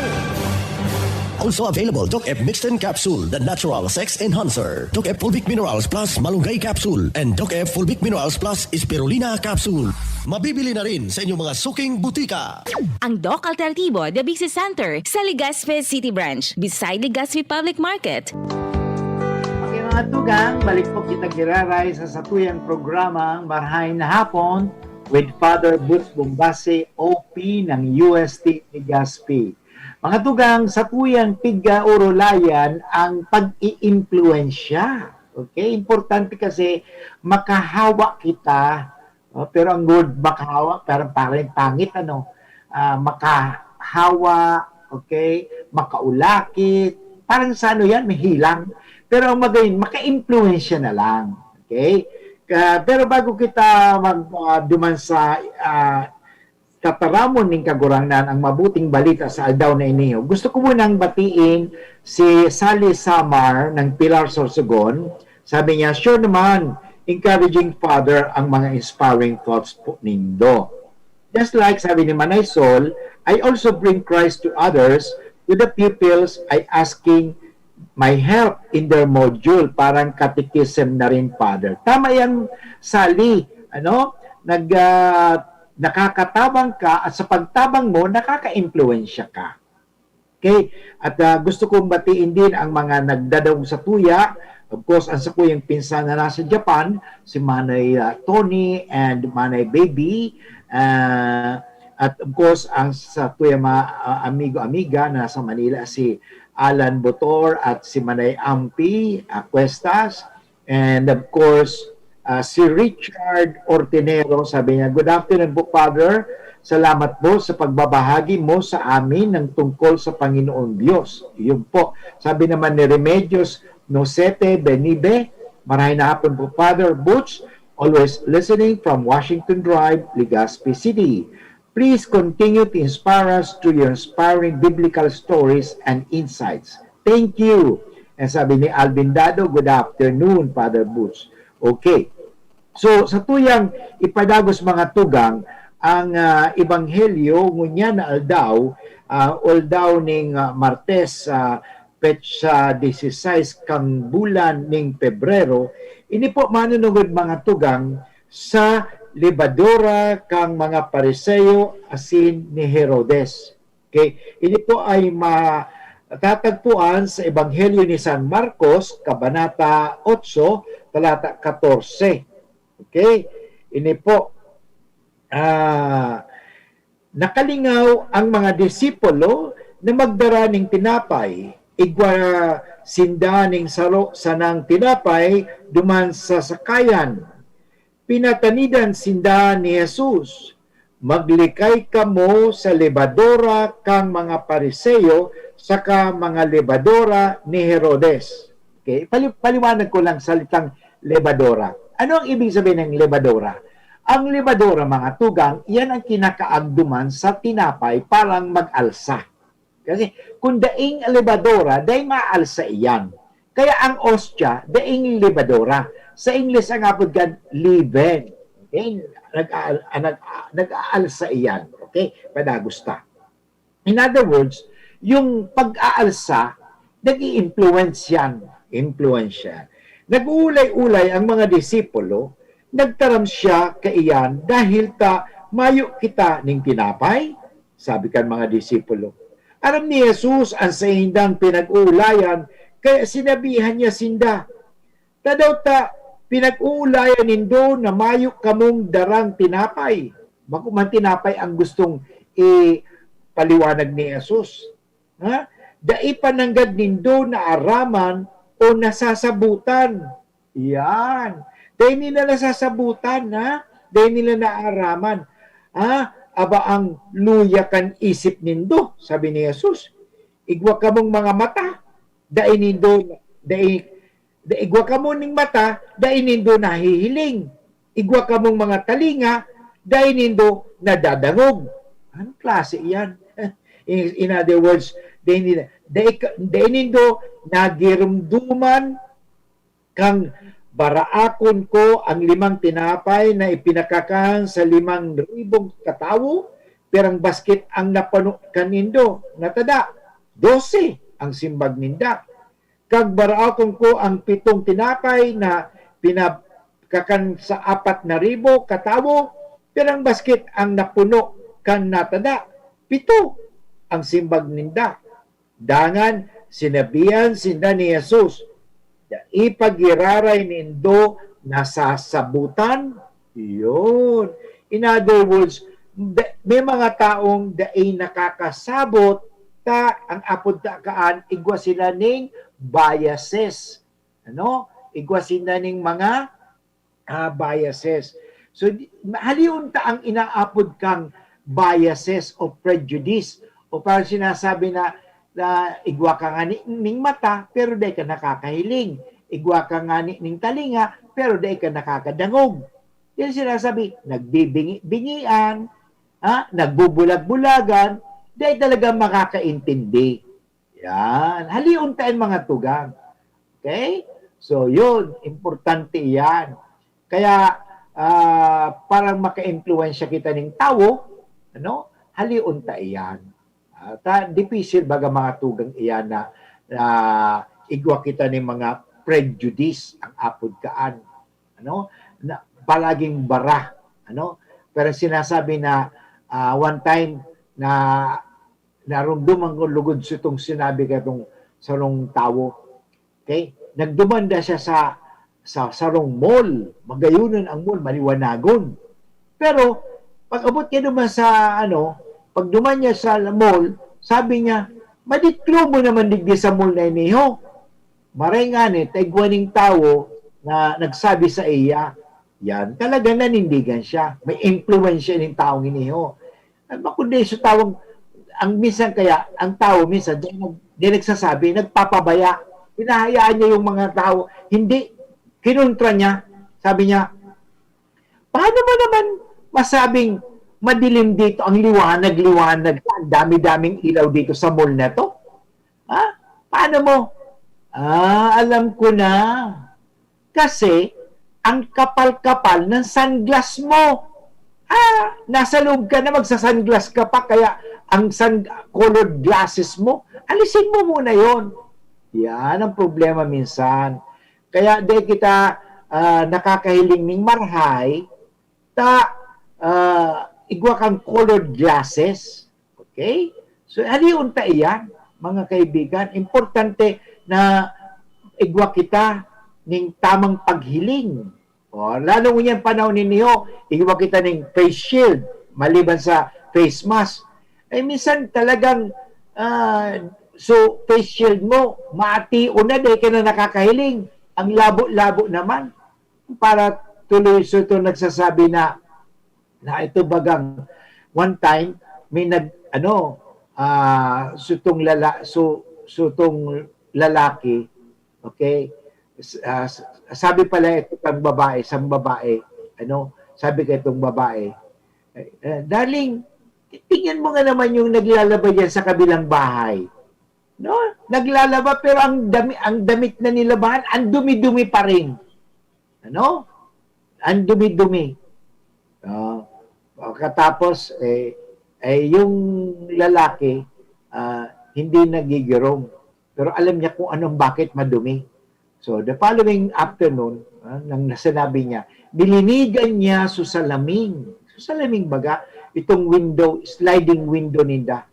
Also available, Doc F Mixed in Capsule, the natural sex enhancer. Doc F Fulvic Minerals Plus Malunggay Capsule, and Doc F Fulvic Minerals Plus Spirulina Capsule. Mabibili na rin sa inyong mga suking butika. Ang Doc Alternativo, The Big C Center, sa Legazpi City Branch, beside Legazpi Public Market. Okay, mga tugang, balik po kita giraray sa satuyang programang Marhay na Hapon with Father Boots Bombase, O P ng U S T Legazpi. Mga tugang, satuyang pigkaurulayan ang pag-iimpluwensya. Okay? Importante kasi makahawa kita, no? Pero ang word makahawa, parang, parang pangit, ano? Ah, makahawa, okay? Makaulakit. Parang sa ano yan, may hilang. Pero ang magayon, maka-impluwensya na lang. Okay? Ka-, pero bago kita mag, ah, duman sa, ah, tataramon nin Kagurangnan ang mabuting balita sa aldaw na ini, gusto ko munang batiin si Sally Samar ng Pilar, Sorsogon. Sabi niya, "Sure naman, encouraging, Father, ang mga inspiring thoughts po nindo." Just like sabi ni Manay Sol, "I also bring Christ to others, to the pupils I asking my help in their module." Parang catechism na rin, Father. Tama yan, Sally. Ano? Nag, ah, nakakatabang ka at sa pagtabang mo, nakakaimpluwensya ka. Okay? At, ah, gusto kong batiin din ang mga nagdadangog sa tuya. Of course, ang sakuyang pinsan na nasa Japan, si Manay, ah, Tony and Manay Baby. Ah, at of course, ang sakuyang mga, ah, amigo-amiga na nasa Manila, si Alan Botor at si Manay Ampi, ah, Cuestas. And of course, Ah, si Richard Ortinero, sabi niya, "Good afternoon po, Father. Salamat po sa pagbabahagi mo sa amin ng tungkol sa Panginoong Diyos." Yun po. Sabi naman ni Remedios Nocete Benibe, "Maray na hapon po, Father Butch. Always listening from Washington Drive, Legazpi City. Please continue to inspire us through your inspiring biblical stories and insights. Thank you." And sabi ni Alvin Dado, "Good afternoon, Father Butch." Okay. So, sa tuyang ipadagos, mga tugang, ang, ah, ebanghelyo ngunyan na aldaw, ah, aldaw ning, ah, Martes, ah, petsa dieciséis kan bulan ning Pebrero, ini po manunungod, mga tugang, sa lebadora kan mga Pariseo asin ni Herodes. Okay? Ini po ay matatagpuan sa Ebanghelyo ni San Marcos, Kabanata otso, talata katorse. Okay? Ini po, ah, nakalingaw ang mga disipulo na magdara ning tinapay. Igwa sinda ning saro sanang tinapay duman sa sakayan. Pinatanidan sinda ni Jesus, "Maglikay kamo sa lebadora kan mga Pariseo saka mga lebadora ni Herodes." Okay? Pali-, paliwanag ko lang salitang lebadora. Ano ang ibig sabihin ng lebadora? Ang lebadora, mga tugang, yan ang kinakaagduman sa tinapay parang mag-alsa. Kasi kung daing lebadora, daing maalsa iyan. Kaya ang ostya, daing lebadora. Sa Ingles, ang apod kan leaven. Okay? Nag-aal-, ah, nag-, ah, nag-aalsa iyan. Okay? Padagos ta. In other words, yung pag-aalsa, nag-i-influence yan. Influence yan. Nag-uulay-ulay ang mga disipulo, "Nagtaram siya kaiyan dahil ta mayo kita ning tinapay?" sabi kan mga disipulo. Aram ni Jesus an saindang pinag-uulayan, kaya sinabihan niya sinda, "Tadaw ta pinag-uulayan nindo na mayo kamong darang tinapay?" Bako man tinapay ang gustong ipaliwanag ni Jesus. Ha? Dai pa nanggad nindo naaraman o nasasabutan. Yan. Dai nila nasasabutan, ha? Dai nila naaraman. Ha? Aba, ang luya kan isip nindo, sabi ni Jesus. Igwa kamong mga mata, dai nindo, dai, dai igwa kamo ning mata, dai nindo nahihiling. Igwa kamong mga talinga, dai nindo nadadangog. Anong klase iyan? In, in other words, dai nila, dai ka, dai nindo nagirumduman kan baraakon ko ang limang tinapay na ipinakakan sa limang ribong katawo, pirang basket ang napuno kan nindo? Natada, dose ang simbag ninda. Kan baraakon ko ang pitong tinapay na pinakakan sa apat na ribo katawo, pirang basket ang napuno kan natada? Pito ang simbag ninda. Dangan sinabihan sinda ni Jesus, "Dai pa giraray nindo nasasabutan?" Yun. In other words, da-, may mga taong dai nakakasabot ta, ang apod ta kaan, igwa sila ning biases. Ano? Igwa sila ning mga, ah, biases. So, di-, halion ta ang inaapod kang biases o prejudice. O parang sinasabi na, na igwa ka ngani ning mata, pero dai ka nakakahiling. Igwa ka ngani ning talinga, pero dai ka nakakadangog. Yan sinasabi, nagbibingi-bingian, ha? Nagbubulag-bulagan, dai talaga makakaintindi. Yan. Halion ta yan, mga tugang. Okay? So, yun. Importante yan. Kaya, ah, parang makaimpluwensya kita ning tawo, ano? Halion ta iyan. Ah, ta, dipisil baga, mga tugang, iyan na, na igwa kita ning mga prejudice ang apod kaan. Ano? Na, palaging bara. Ano? Pero sinasabi na, ah, one time na narumduman ko lugod sa itong sinabi katong sarong tawo. Okay? Nagduman na siya sa, sa sarong mall. Magayonon ang mall, maliwanagon. Pero, pag-abot niya duman sa, ano, pagduman niya sa mall, sabi niya, "Madiklo mo naman digdi sa mall na ini, ho." Maray ngani, ta igwa ning tawo na nagsabi sa iya, Yan, talaga nanindigan siya. May impluwensya ning taong ini, oh. Ano ba kundi sa tawong, ang minsan kaya, ang tao minsan, di, di nagsasabi, nagpapabaya. Hinahayaan niya yung mga tao. Hindi, kinontra niya. Sabi niya, "Paano mo naman masabing madilim dito ang liwanag-liwanag? Ang dami-daming ilaw dito sa mall na to. Ha? Paano mo?" "Ah, alam ko na. Kasi, ang kapal-kapal ng sunglass mo. Ah, nasa loob ka na, magsasunglass ka pa, kaya ang sun-, colored glasses mo, alisin mo muna yon." Yan ang problema minsan. Kaya di kita, ah, nakakahiling ning marahay, ta, ah, igwa kang colored glasses. Okay? So, halion ta iyan, mga kaibigan. Importante na igwa kita ning tamang paghiling. O, lalo ngunyan panahon ninyo, igwa kita ning face shield, maliban sa face mask. Eh, minsan talagang, ah, so, face shield mo, mati o na, dahil ka na nakakahiling. Ang labo-labo naman. Para tuloy so ito nagsasabi na, na ito bagang one time, may nag, ano, ah, sutong lala-, su-, sutong lalaki, okay? S-, ah, s-, sabi pala ito kang babae, isang babae, ano, sabi ka itong babae, eh, eh, "Darling, tingnan mo nga naman yung naglalaba diyan sa kabilang bahay." No? Naglalaba, pero ang dami-, ang damit na nilabahan, ang dumi-dumi pa rin. Ano? Ang dumi-dumi. Oh, pagkatapos, eh, eh, yung lalaki, ah, hindi nagigirong. Pero alam niya kung anong bakit madumi. So, the following afternoon, ah, nang nasinabi niya, nilinigan niya so salaming. So, salaming baga, itong window, sliding window ninda.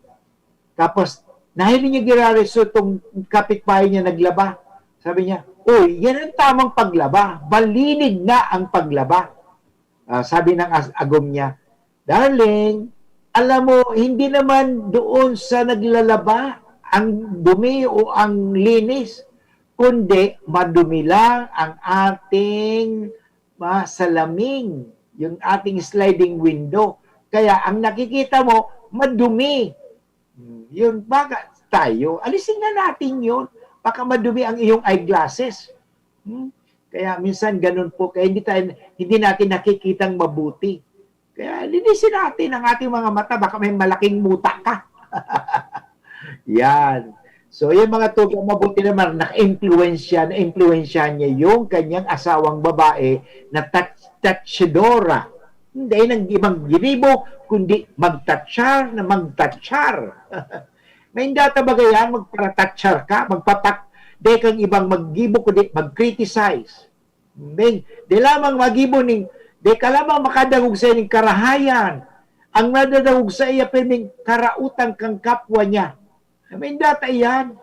Tapos, nahiling niya giraray so itong kapitbahay niya naglaba. Sabi niya, "Uy, yan ang tamang paglaba. Malinig na ang paglaba." Ah, sabi ng as-, agom niya, "Darling, alam mo, hindi naman doon sa naglalaba ang dumi o ang linis, kundi madumi lang ang ating mga salaming, yung ating sliding window. Kaya ang nakikita mo, madumi." Hmm, yun, baka tayo, alisin na natin yun. Baka madumi ang iyong eyeglasses. Hmm? Kaya minsan ganun po, kaya hindi tayo, hindi natin nakikitang mabuti. Kaya linisin natin ang ating mga mata, baka may malaking muta ka. Yan. So, yung mga tugang mabuti naman, naka-impluwensya, na-impluwensyahan niya yung kanyang asawang babae na tat-, tatsidora. Hindi nang ibang ginibo, kundi magtatsyar na magtatsyar. May data ba yan? Magparatatsyar ka? Magpatak-, di kang ibang maggibo, kundi mag-criticize. Ding, di lamang magibo ning, di ka lamang makadangog sa ining karahayan. Ang nadadangog sa iya, pirming karautan kang kapwa niya. May data iyan.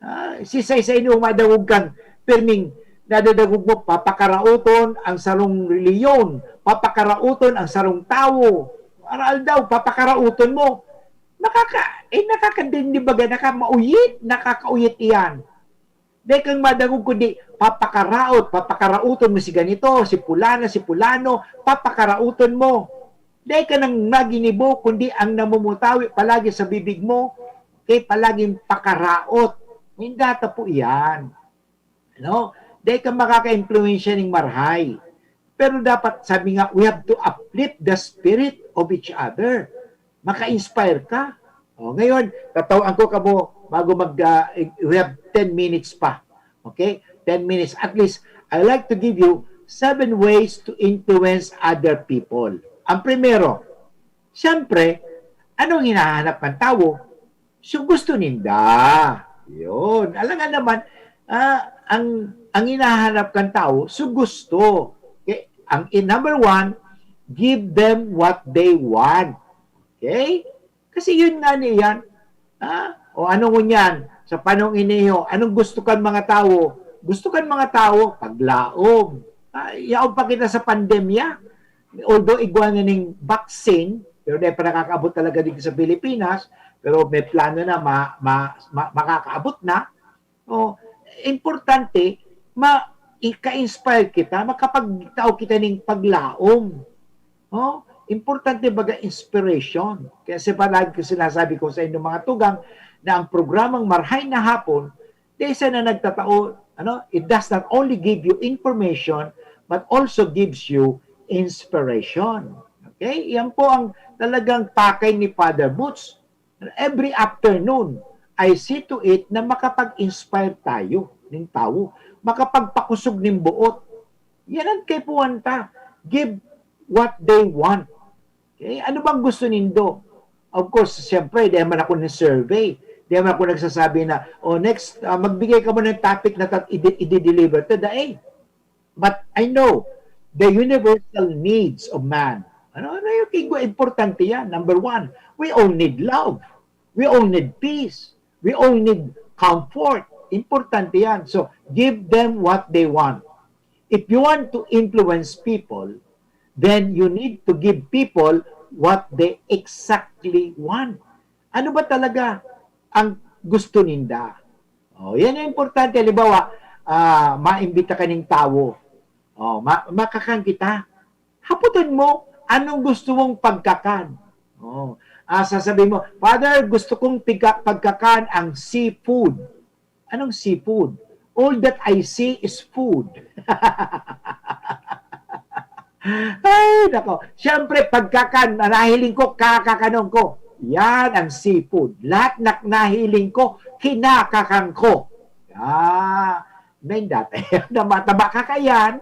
Ah, si sa isa ining madangog kang pirming nadadangog mo, papakaraoton ang sarong reliyon, papakaraoton ang sarong tawo. Aral daw, papakaraoton mo. Nakaka-, eh, nakakadindi baga, nakamauyit, nakakauyit iyan. Dai kang madangog kundi papakaraot, papakaraoton mo si ganito, si pulana, si pulano, papakaraoton mo. Dai ka nang maginibo kundi ang namumutawi palagi sa bibig mo, kay palaging pakaraot. May data po iyan. No? Dai ka makakaimpluwensya ning marahay. Pero dapat, sabi nga, we have to uplift the spirit of each other. Maka-inspire ka. O, ngayon, tatawan ko kamo bago mag, ah, we have ten minutes pa. Okay? Ten minutes. At least, I like to give you seven ways to influence other people. Ang primero, siyempre, anong hinahanap ng tao? So, gusto ninda. Yun. Alangan naman, ah, ang, ang hinahanap ng tao, so gusto. Okay? Ang in number one, give them what they want. Okay? Kasi yun nga niyan. Ha? O ano ngunyan, sa panong iniyo, anong gusto kan mga tawo? Gusto kan mga tawo, paglaom. Ah, yaon pa kita sa pandemya. Although igwa na ning vaccine, pero dai pa nakakaabot talaga dito sa Pilipinas, pero may plano na ma-, ma-, ma-, makakaabot na. O, importante, ma-, ika-inspire kita, makapagtao kita ning paglaom. No? Importante baga inspiration. Kaya sa palagi ko sinasabi ko sa inyong mga tugang na ang programang Marhay na Hapon, dahil siya na nagtatao, ano, it does not only give you information, but also gives you inspiration. Okay? Yan po ang talagang pakay ni Father Boots. Every afternoon, I see to it na makapag-inspire tayo ng tao, makapagpakusog ng buot. Yan ang kaipuhan ta. Give what they want. Okay? Ano bang gusto nindo? Of course, siyempre, di man ako ni-survey. Di man ako nagsasabi na, "Oh, next, ah, magbigay ka mo ng topic na tat-, i-de-, i-deliver today." But I know the universal needs of man. Ano, ano yung tig-, importante yan? Number one, we all need love. We all need peace. We all need comfort. Importante yan. So, give them what they want. If you want to influence people, then you need to give people what they exactly want. Ano ba talaga ang gusto ninda? Oh, yan ang importante. Halimbawa, ah, maimbita ka ning tawo. Oh, ma-, makakan kita. Hapoton mo, anong gusto mong pagkakan? Oh, ah, sasabihin mo, "Father, gusto kong pigka-, pagkakan ang seafood." Anong seafood? All that I see is food. Ay, nako. Siyempre, pagkakan, nahiling ko, kakakanon ko. Yan ang seafood. Lahat na nahiling ko, kinakakan ko. Ah, may dati. Namataba ka kayan.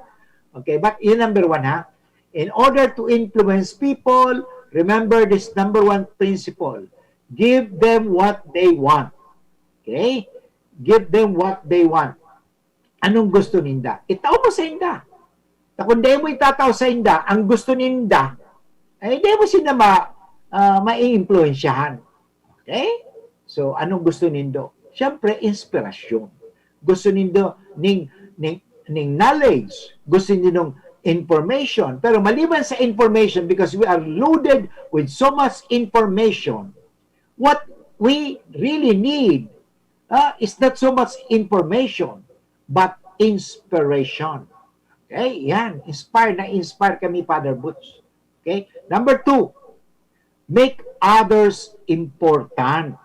Okay, but yun number one, ha? In order to influence people, remember this number one principle. Give them what they want. Okay? Give them what they want. Anong gusto ninda? Itao mo sa inda. Ta kung di mo itatao sa inda, ang gusto ninda, ay di mo sila ma-, ah, maiimpluwensyahan. Okay? So, anong gusto nindo? Siyempre, inspirasyon. Gusto nindo ning, ning, ning knowledge. Gusto nindo ng information. Pero maliban sa information, because we are loaded with so much information, what we really need, ah, is not so much information, but inspiration. Okay? Yan. Inspire na inspire kami, Father Boots. Okay? Number two, make others important.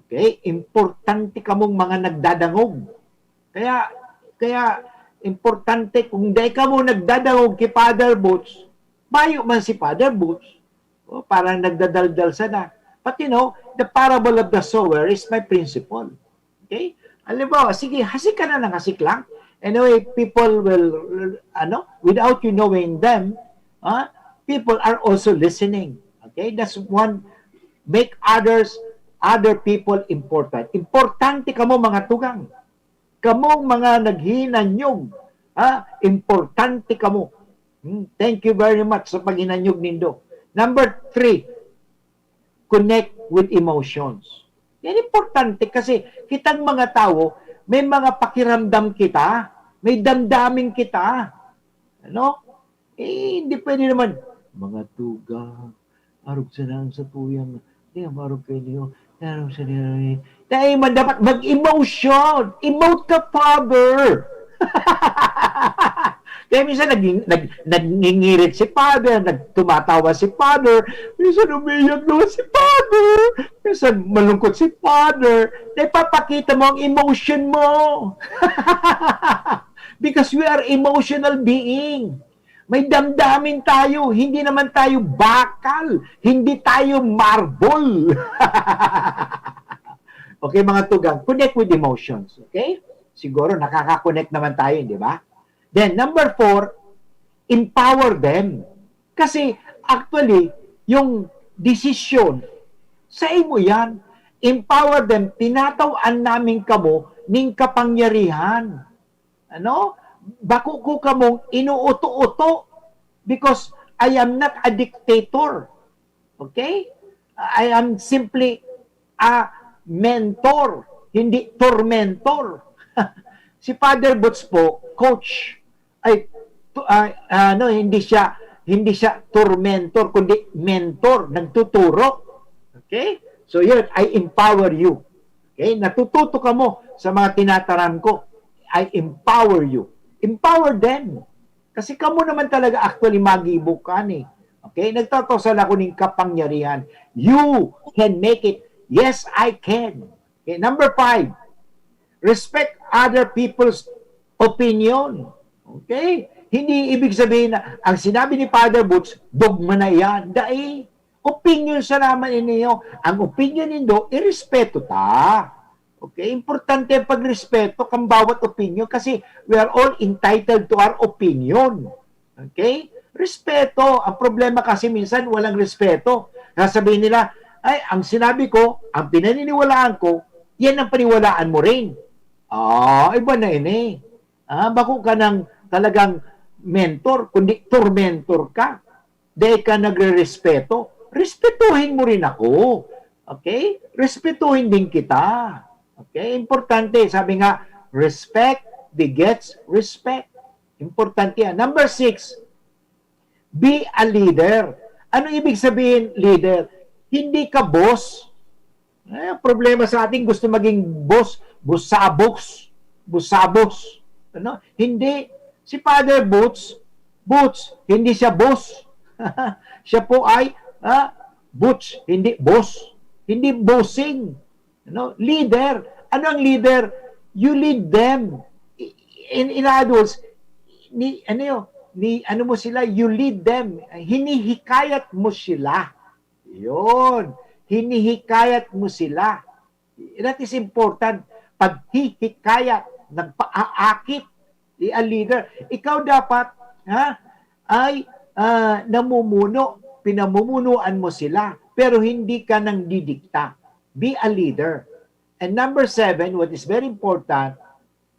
Okay? Importante kamong mga nagdadangog. Kaya, kaya importante, kung dai kamo nagdadangog ki Father Boots, bayo man si Father Boots, oh, parang nagdadaldal sana. But you know, the parable of the sower is my principle. Okay? Halimbawa, sige, hasik ka na ng hasik lang. Anyway, people will, ano, without you knowing them, ah, people are also listening. Okay? That's one, make others, other people important. Importante kamo, mga tugang. Kamong mga naghinanyog, ha? Importante kamo. Hmm, thank you very much sa paghinanyog nindo. Number three, connect with emotions. Yan importante kasi kitang mga tawo, may mga pakiramdam kita, may damdamin kita. Ano? Eh, hindi pwede naman, "Mga tugang, arog sana ang satuyang, di, arog kayo niyo, arog sa niyo." Dahil man dapat mag-emotion. Emote ka, Father. Kaya minsan naging, nag-, nagngingirit si Father, nagtumatawa si Father, minsan umiiyak naman si Father, minsan malungkot si Father. Naipapakita mo ang emotion mo. Because we are emotional being. May damdamin tayo, hindi naman tayo bakal, hindi tayo marble. Okay, mga tugang, connect with emotions, okay? Siguro nakaka-connect naman tayo, di ba? Then, number four, empower them. Kasi, actually, yung desisyon, sa imo yan. Empower them, tinataw-an namin kamo ning kapangyarihan. Ano? Bako ko kamong inuuto-uto because I am not a dictator. Okay? I am simply a mentor, hindi tormentor. Si Father Boots po, coach, ay, tu-, ay, ano, hindi siya, hindi siya tormentor, kundi mentor, nagtuturo. Okay? So yun, I empower you. Okay? Natututo kamo sa mga tinataram ko. I empower you. Empower them. Kasi kamo naman talaga actually magibo kan eh. Okay? Nagtataw sana ako ning kapangyarihan. You can make it. Yes, I can. Okay? Number five, respect other people's opinion. Okay? Hindi ibig sabihin na ang sinabi ni Father Boots, dogma na iyan. Dai, opinion sa naman niyo. Ang opinion nindo, irespeto ta. Okay? Importante ang pagrespeto kan bawat opinion kasi we are all entitled to our opinion. Okay? Respeto. Ang problema kasi minsan walang respeto. Sasabihin nila, "Ay, ang sinabi ko, ang pinaniniwalaan ko, yan ang paniwalaan mo rin." Ah, iba na ini. Ah, bako ka ng talagang mentor, kundi tormentor ka. Dahil ka nagre-respeto, respetuhin mo rin ako. Okay? Respetuhin din kita. Okay? Importante, sabi nga, respect begets respect. Importante yan. Number six, be a leader. Ano ibig sabihin, leader? Hindi ka boss. Eh, problema sa atin, gusto maging boss, busabos, busabos. Ano? Hindi. Si Father Boots, Boots, hindi siya boss. Siya po ay, ah, Boots, hindi boss. Hindi bossing. Ano? Leader. Ano ang leader? You lead them. In, in other words, ni, ano yun? Ni, ano mo sila? You lead them. Hinihikayat mo sila. Yun. Hinihikayat mo sila. That is important. Paghihikayat, nagpaaakit, a leader. Ikaw dapat, ha, ay ah, namumuno, pinamumunuan mo sila, pero hindi ka nang didikta. Be a leader. And number seven, what is very important,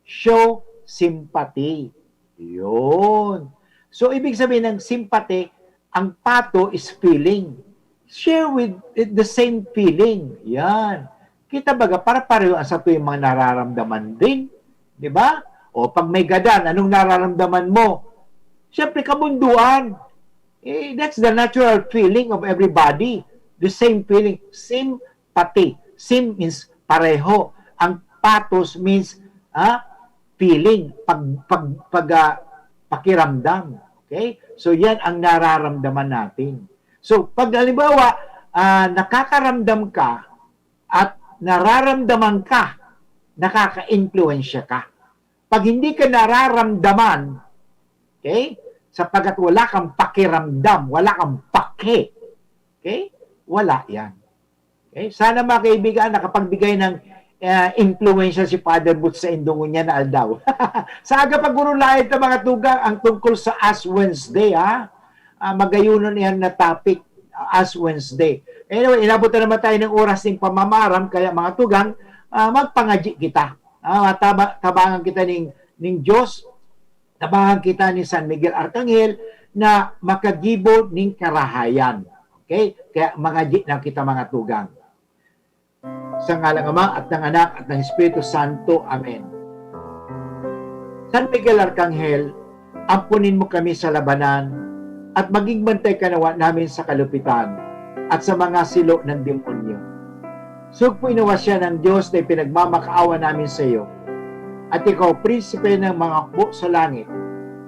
show sympathy. Yun. So, ibig sabihin ng sympathy, ang pato is feeling. Share with the same feeling. Yan. Kita baga, para pareho ang sa tuwing mga nararamdaman din. Di ba? O pag may gadan, anong nararamdaman mo? Siyempre, kabunduan. Eh, that's the natural feeling of everybody. The same feeling. Sympathy. Sym means pareho. Ang pathos means, ah, feeling, pag, pag, pag, ah, pakiramdam. Okay? So, yan ang nararamdaman natin. So, pag halimbawa, ah, nakakaramdam ka at nararamdaman ka, nakaka-impluwensya ka. Pag hindi ka nararamdaman, okay? Sapagkat wala kang pakiramdam, wala kang pake, okay? Wala yan. Okay? Sana, mga kaibigan, nakapagbigay ng, ah, impluwensya si Father Boots sa indong ngunyan na aldaw. Sa aga pa, gurulayan ta, mga tugang, ang tungkol sa Ash Wednesday, ha? Ah, magayunon yan na topic, ah, Ash Wednesday. Anyway, inabot na naman tayo ng oras ng pamamaram, kaya, mga tugang, ah, magpangadyi kita. Ah, taba-, tabangan kita ning, ning Diyos, tabangan kita ni San Miguel Arcangel na makagibo ning karahayan. Okay? Kaya mangadyi na kita, mga tugang. Sa ngalang Ama, at ng Anak, at ng Espiritu Santo. Amen. San Miguel Arcangel, ampunin mo kami sa labanan, at maging bantay ka nawa namin sa kalupitan at sa mga silo ng demonyo. Sugpo inawa siya ng Diyos na ipinagmamakaawa namin sa iyo, at ikaw, prinsipe ng mga hukbo sa langit,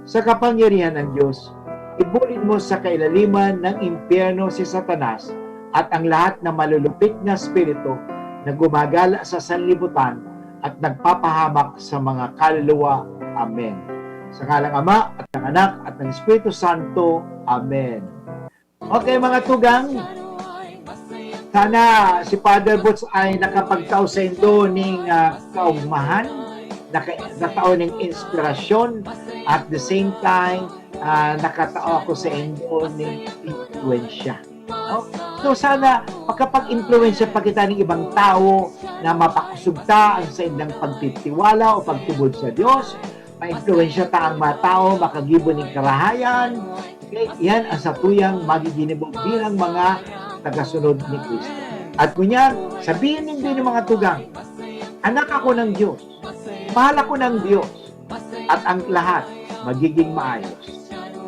sa kapangyarihan ng Diyos, ibulid mo sa kailaliman ng impyerno si Satanas at ang lahat na malulupit na espiritu na gumagala sa sanlibutan at nagpapahamak sa mga kaluluwa. Amen. Sa ngalang Ama, at ng Anak, at ng Espiritu Santo. Amen. Okay, mga tugang. Sana si Father Boots ay nakapagtao sa indo ning, ah, kaugmahan, naka-, nakatao ning inspirasyon, at the same time, ah, nakatao ako sa indo ning impluwensya. No? So, sana makapag-impluwensya pa kita ng ibang tao na mapakusog ta ang saindang pagtitiwala o pagtubod sa Dios, maimpluwensya ta ang mga tao makagibo ning karahayan. Okay? Yan ang satuyang magiginibo bilang mga tagasunod ni Cristo. At ngunyan, sabihin nindo ning mga tugang, "Anak ako ng Diyos. Mahal ako ng Diyos. At ang lahat magiging maayos."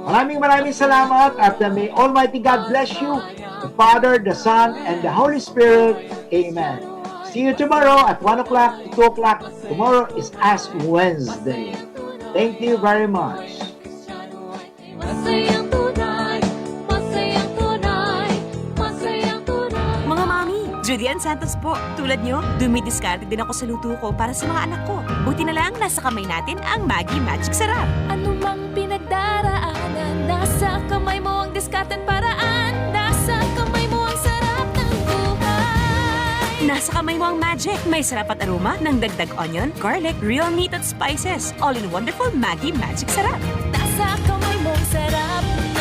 Maraming, maraming salamat, at, uh, may Almighty God bless you, the Father, the Son, and the Holy Spirit. Amen. See you tomorrow at one o'clock to two o'clock. Tomorrow is Ash Wednesday. Thank you very much. Masayang tunay, masayang tunay, masayang tunay. Mga mami, Judy Ann Santos po. Tulad nyo, dumidiskarte din ako sa luto ko para sa mga anak ko. Buti na lang, nasa kamay natin ang Maggi Magic Sarap. Ano mang pinagdaraanan, nasa kamay mo ang diskarte at paraan. Nasa kamay mo ang sarap ng buhay. Nasa kamay mo ang magic. May sarap at aroma ng dagdag onion, garlic, real meat at spices. All in wonderful Maggi Magic Sarap. Nasa kamay mo ang sarap ng